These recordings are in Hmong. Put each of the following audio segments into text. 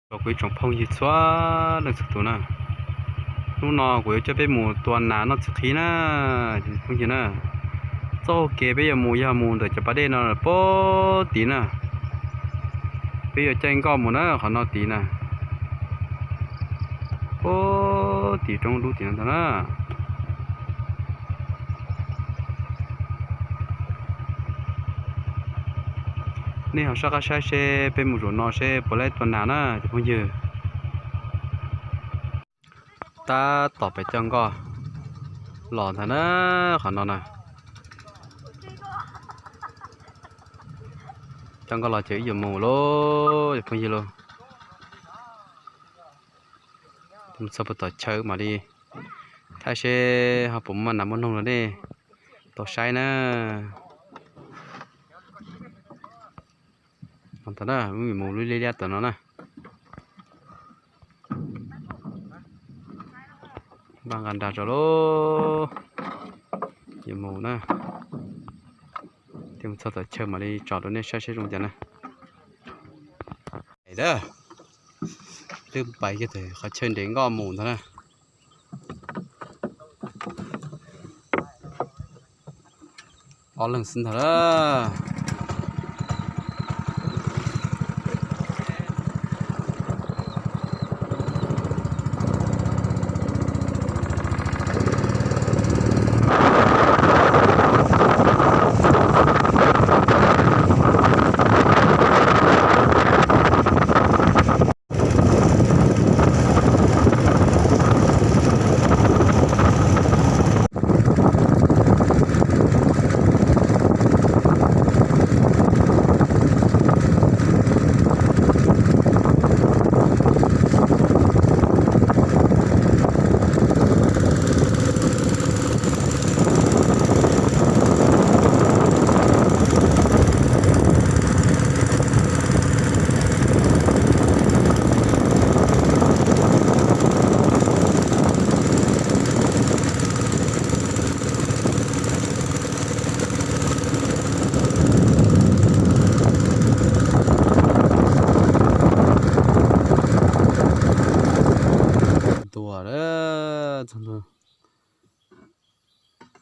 Kuv ib tsoom phooj ywg txhua leej txhua tus na, hnub no kuv yuav coj peb mus tua nas noj txiv qhib na, phooj ywg na. Txoj hau kev peb yuav mus yog mus ntawm cov pas dej no pem tid na. Peb yuav caij nkoj mus na qhov no tid na, pem tid roob dub tid no ntag na. Nej ho soj qab saib seb peb mus zaum no seb puas laib tua nas na cov phooj ywg. Tab tom pem coj nkoj los ntag na, qhov no na. Coj nkoj los ces wb yuav mus lauj cov phooj ywg lauj. Mus txog puag tom chaw mam li thaij seb ho puas muaj nas muaj noog los nej tau saib na. Mus liab liab tom no na. Npaj nqa nra tso lauj, yuav mus na. Thiaj mus txog tom chaw mam li tso rau nej saib seb zoo cas na. Twb pais kiag qhov chaw nres nkoj mus ntag na. Ob leeg xwb ntag na. Ntua lawm,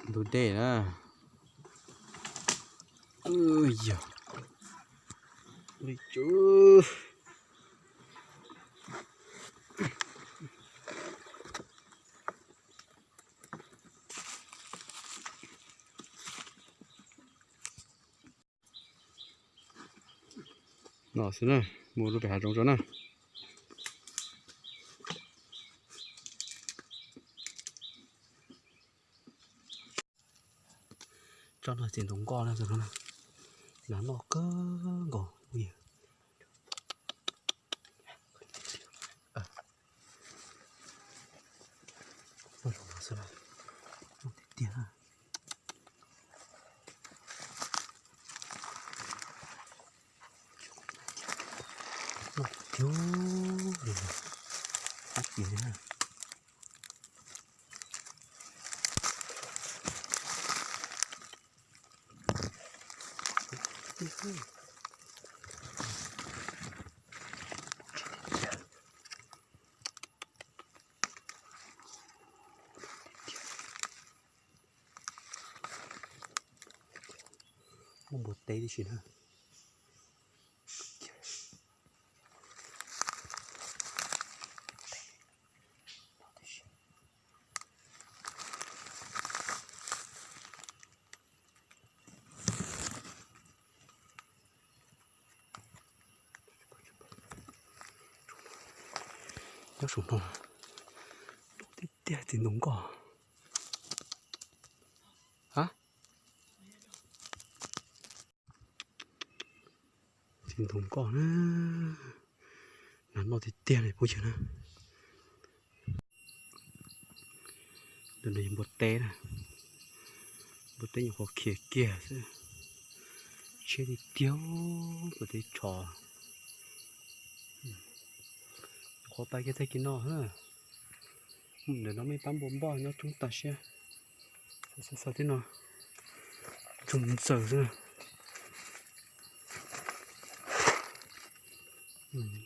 ntug dej na. Yog li tsw. No xwb na, mus rau pem hav zoov tso na. Tsob no txiv ntoo nkoj na, nas noj kawg nkaus. Tiag tiag. Noj tiag li, noj tiag li na. Muaj npua teb tib si na. Nyob saum no, tiag tiag txiv ntoo nkoj. Txiv ntoo nkoj na, nas noj tiag tiag li phooj ywg na. Ntawm no yog npua teb na, npua teb nyuam qhuav khiav kiag xwb, tshiab tiag tiag, npua teb tshov. Nyuam qhuav pais kiag tag kis no, ntawm no muaj ib pab npua npoj nyob coob tag siab. Xav xav xav tib no, tsoog ntxaws xwb na.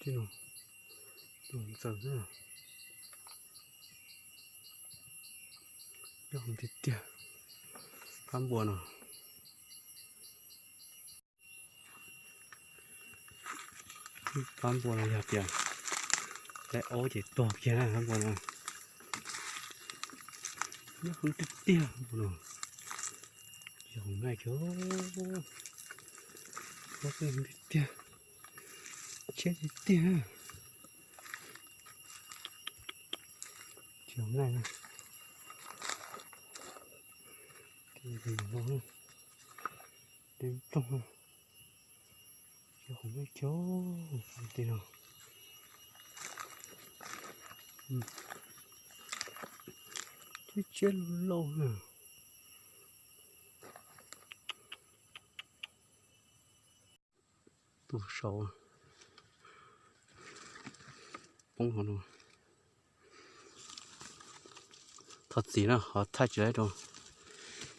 Tib no, Tus ntxawm xwb. Nyob hauv tiag tiag. Phab npua no. Phab npua no yog tias lawv aub ces tuag kiag na phab npua no. Nyob hauv tiag tiag npua no. Yog hauv naj kiag. Nyob hauv tiag tiag. Tshiab tiag tiag. Tsis hauv naj na. Tsis hauv naj. Tej ploog no, yog hauv naj kiag tej no. Tsiab tsiab lauj lauj na. Tus saud poob hauv no. Thov txim na, qhov thaij tsis laib rau,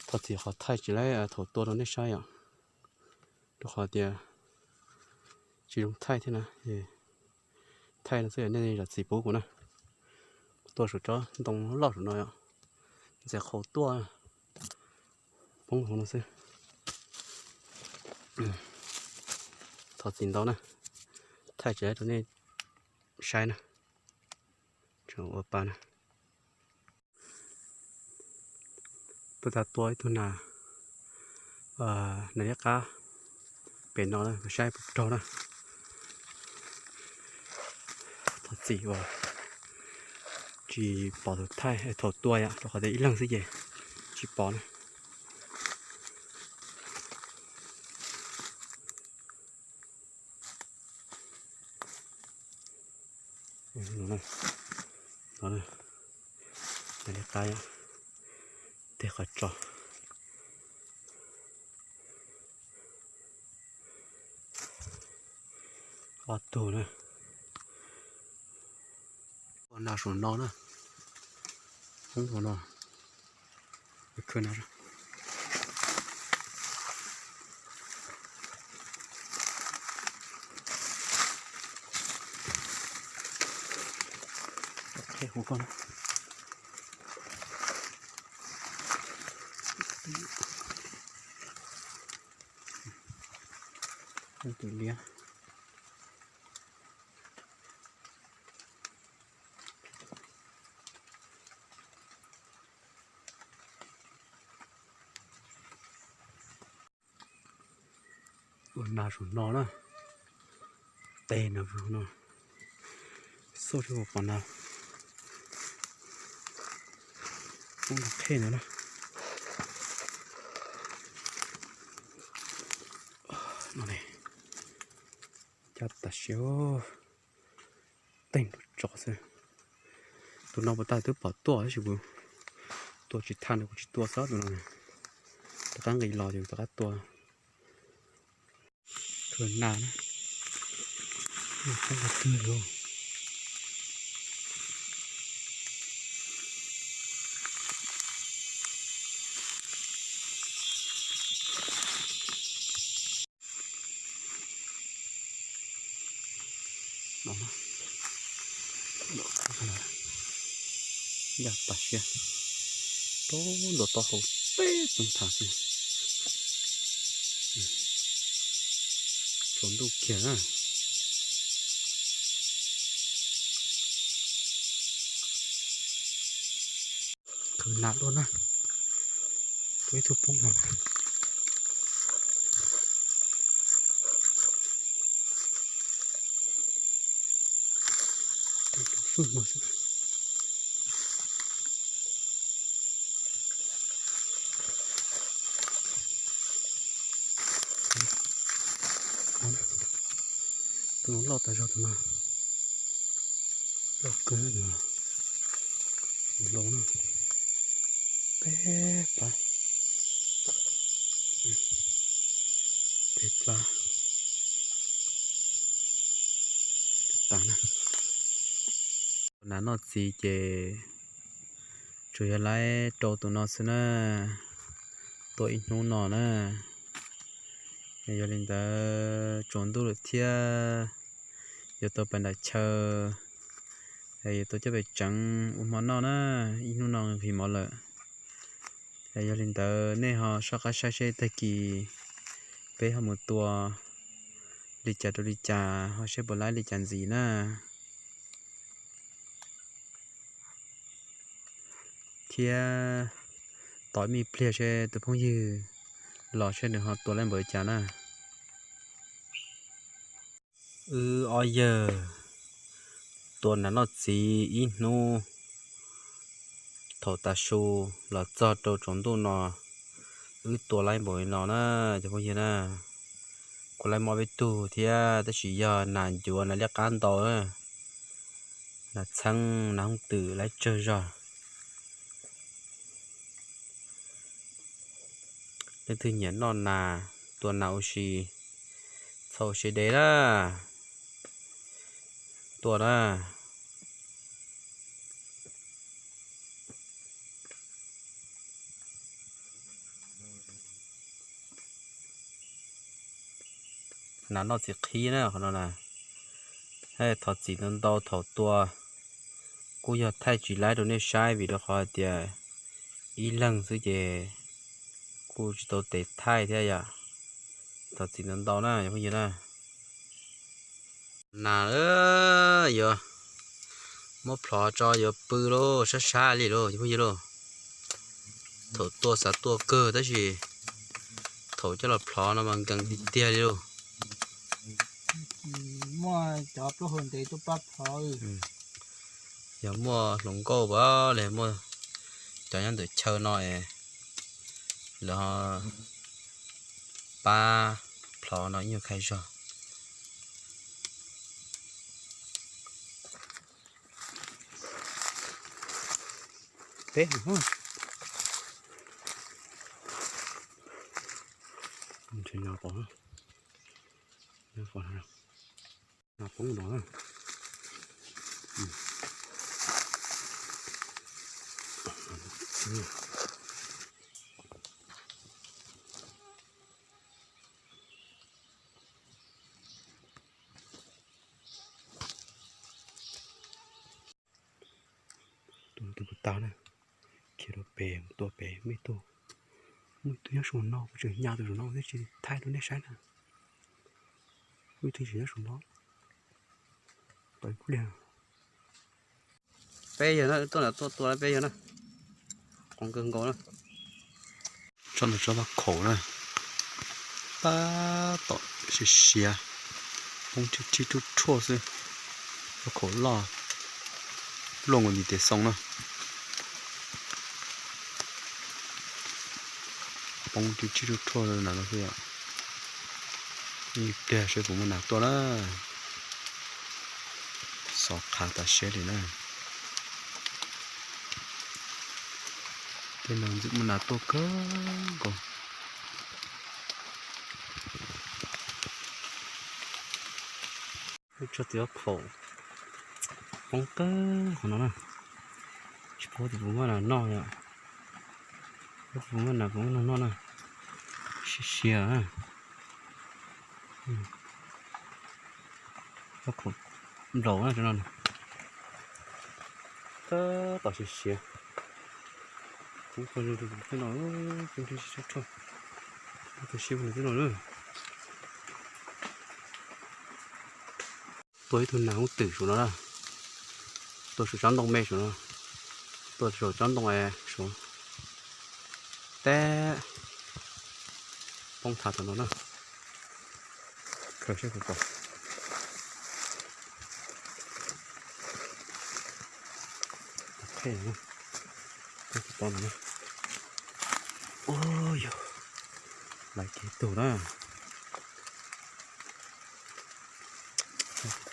thov txim qhov thaij tsis laib thaum tua rau nej saib yom. Rau qhov tias tsis zoo thaij thiab na, thaij no xwb nej zam txim pub kuv na. Tua saum tsob ntoo loj saum no yom, ntxeev qhaus tuaj poob hauv no xwb. Thov txim ntau na, thaij tsis laib rau nej saib na. Tseem ua pa na. Tuaj tau tua ib tug nas, nas liab qab pem no na, saib puas raug na. Thov txim uas tsis pom tus thaij thaum tua yom, rau qhov tias ib leeg xwb ces tsis pom na. Nas liab qab, tej qhov tso. Ob tug na. Ua nas saum no na. Hoob hauv no. Khwv nas. Hu koj na. Tus liab. Ua nas saum no na. Tes no, xauj tsis pom nas. Poob qheb no na. No ne, cab tas siab. Teeg nrov tsov xwb. Tus no puas tau twb pom tuaj tab sis kuv tua tsis tag no kuv tsis tua xwb tus no. Rov qab nqis los ces kuv rov qab tua. Khwv nas na. Poob qhov twg los. Yaj tas siab, rau ntua taub hau teb txoov thav xwb. Tsaus ntuj kiag na. Khwv nas dua na. Tua ib tug poob no. Tus no xwb. Tus no loj tas zog tus no. Loj kawg tus no. Tus no peb plab. Peb plab. Tas na. Tus nas noj txiv ces tsuas yog laib rau tus no xwb na, tua ib hnub no na. Yog li ntawd tsaus ntuj lawm thiab, yuav tau pais nram chaw Yuav tua coj pem tseev ua hmo noj na, ib hnub no nqhis mov lawm. Yog li ntawd nej ho soj qab saib seb tag kis peb ho mus tua li cas rau li cas ho seb puas laib li cas ntxiv na. Thiab tos ib me pliag seb tus phooj ywg los seb nws ho tua laib npaum li cas na. Wb ob yawg tua nas noj txiv ib hnub, thaum tav su los txog rau tsaus ntuj no, wb tua laib npaum li no na, cov phooj ywg na. Kuj laib mob peb tug thiab tab sis yog nas ncuav nas liab qab ntau, nas txheeb nas hooj twm laib tsawg zog. Leej twg nyiam noj nas, tua nas ua si, txhob ua siab deb na. Tua na. Nas noj txiv qhib na qhov no na. Thov txim ntau ntau thaum tua, kuj yog thaij tsis laib rau nej saib vim rau qhov hais tias ib leeg xwb ces kuj tsis tau tes thaij thiab yom. Thov txim ntau ntau na cov phooj ywg na. Nas yuav muab plhov tso yuav pw lauj, sab sab li lauj cov phooj ywg lauj. Thaum tua xav tua kawg tab sis thaum coj los plhov no mas nkees tiag tiag li lauj. Muaj cov plaub hau ntev tuaj pab plhov. Yog muaj hluas nkauj pas li muaj cov nyob ntawm chaw no es lawv ho pab plhov no ib nyuag khai zog. Peb no pom, no poob no. Tus tus puas tag na, khiav rau pem mus tua pem, muaj ib tug, muaj ib tug nyob saum no, kuv tseem hnyav tus saum no kuv twb tsis thaij rau nej saib na. Muaj ib tug tseem nyob saum no. Peb yawg na, tuaj na, tuaj tua peb yawg na. Qoov kawg nkaus na. Tsob no tsob vaj khaum na, tab tom siav siav, poob rhib rhib rhuaj rhuaj xwb. Vaj khaum loj, luaj nkaus ntim tes xoo na. Poob rhib rhib rhuaj rhuaj na no xwb yom. Ib pliag seb puas muaj nas tuaj na. Xov qhav tas siab li na. Tej no ntxim muaj nas tuaj kawg nkaus. Wb tso tus vaj khaum poob kawg qhov no na. Tsis paub tias puas muaj nas noj yom. Puas muaj nas puas muaj nas noj na. Siav siav na. Vaj khaum nplaum na, tab tom siav siav. Poob kawg tej no, poob rhib rhib rhuaj rhuaj. Tab tom siav tej no na. Tua ib tug nas hooj twm saum no na. Tua saum tsob ntoo me saum no. Tua saum tsob ntoo es saum teb, poob thav tom no na. Khaws saib puas pom. Qheb no, poob tsis tau no. Ua yog laiv kiag tug na.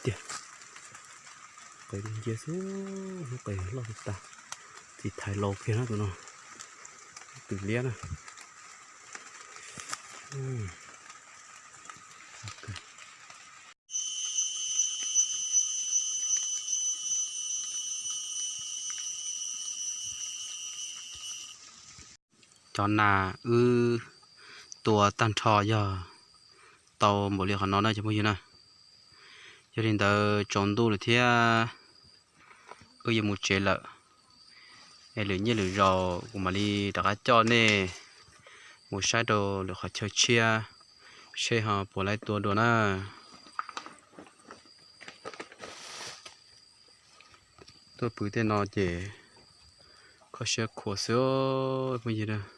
Tiag, qe ncia xwb, lub qe loj tas, txiv thaiv laus kiag na tus no, twm liab na. Cov nas wb tua tag nrho yog tau npaum li qhov no na cov phooj ywg na. Yog li ntawd tsaus ntuj lawm thiab, wb yuav mus tsev lawm. Es lwm niaj lwm zaus kuv mam li rov qab coj nej mus saib rau lwm qhov chaw tshiab, seb ho puas laib tua dua na. Tuaj pw tej no ces kho siab khuav xwb phooj ywg.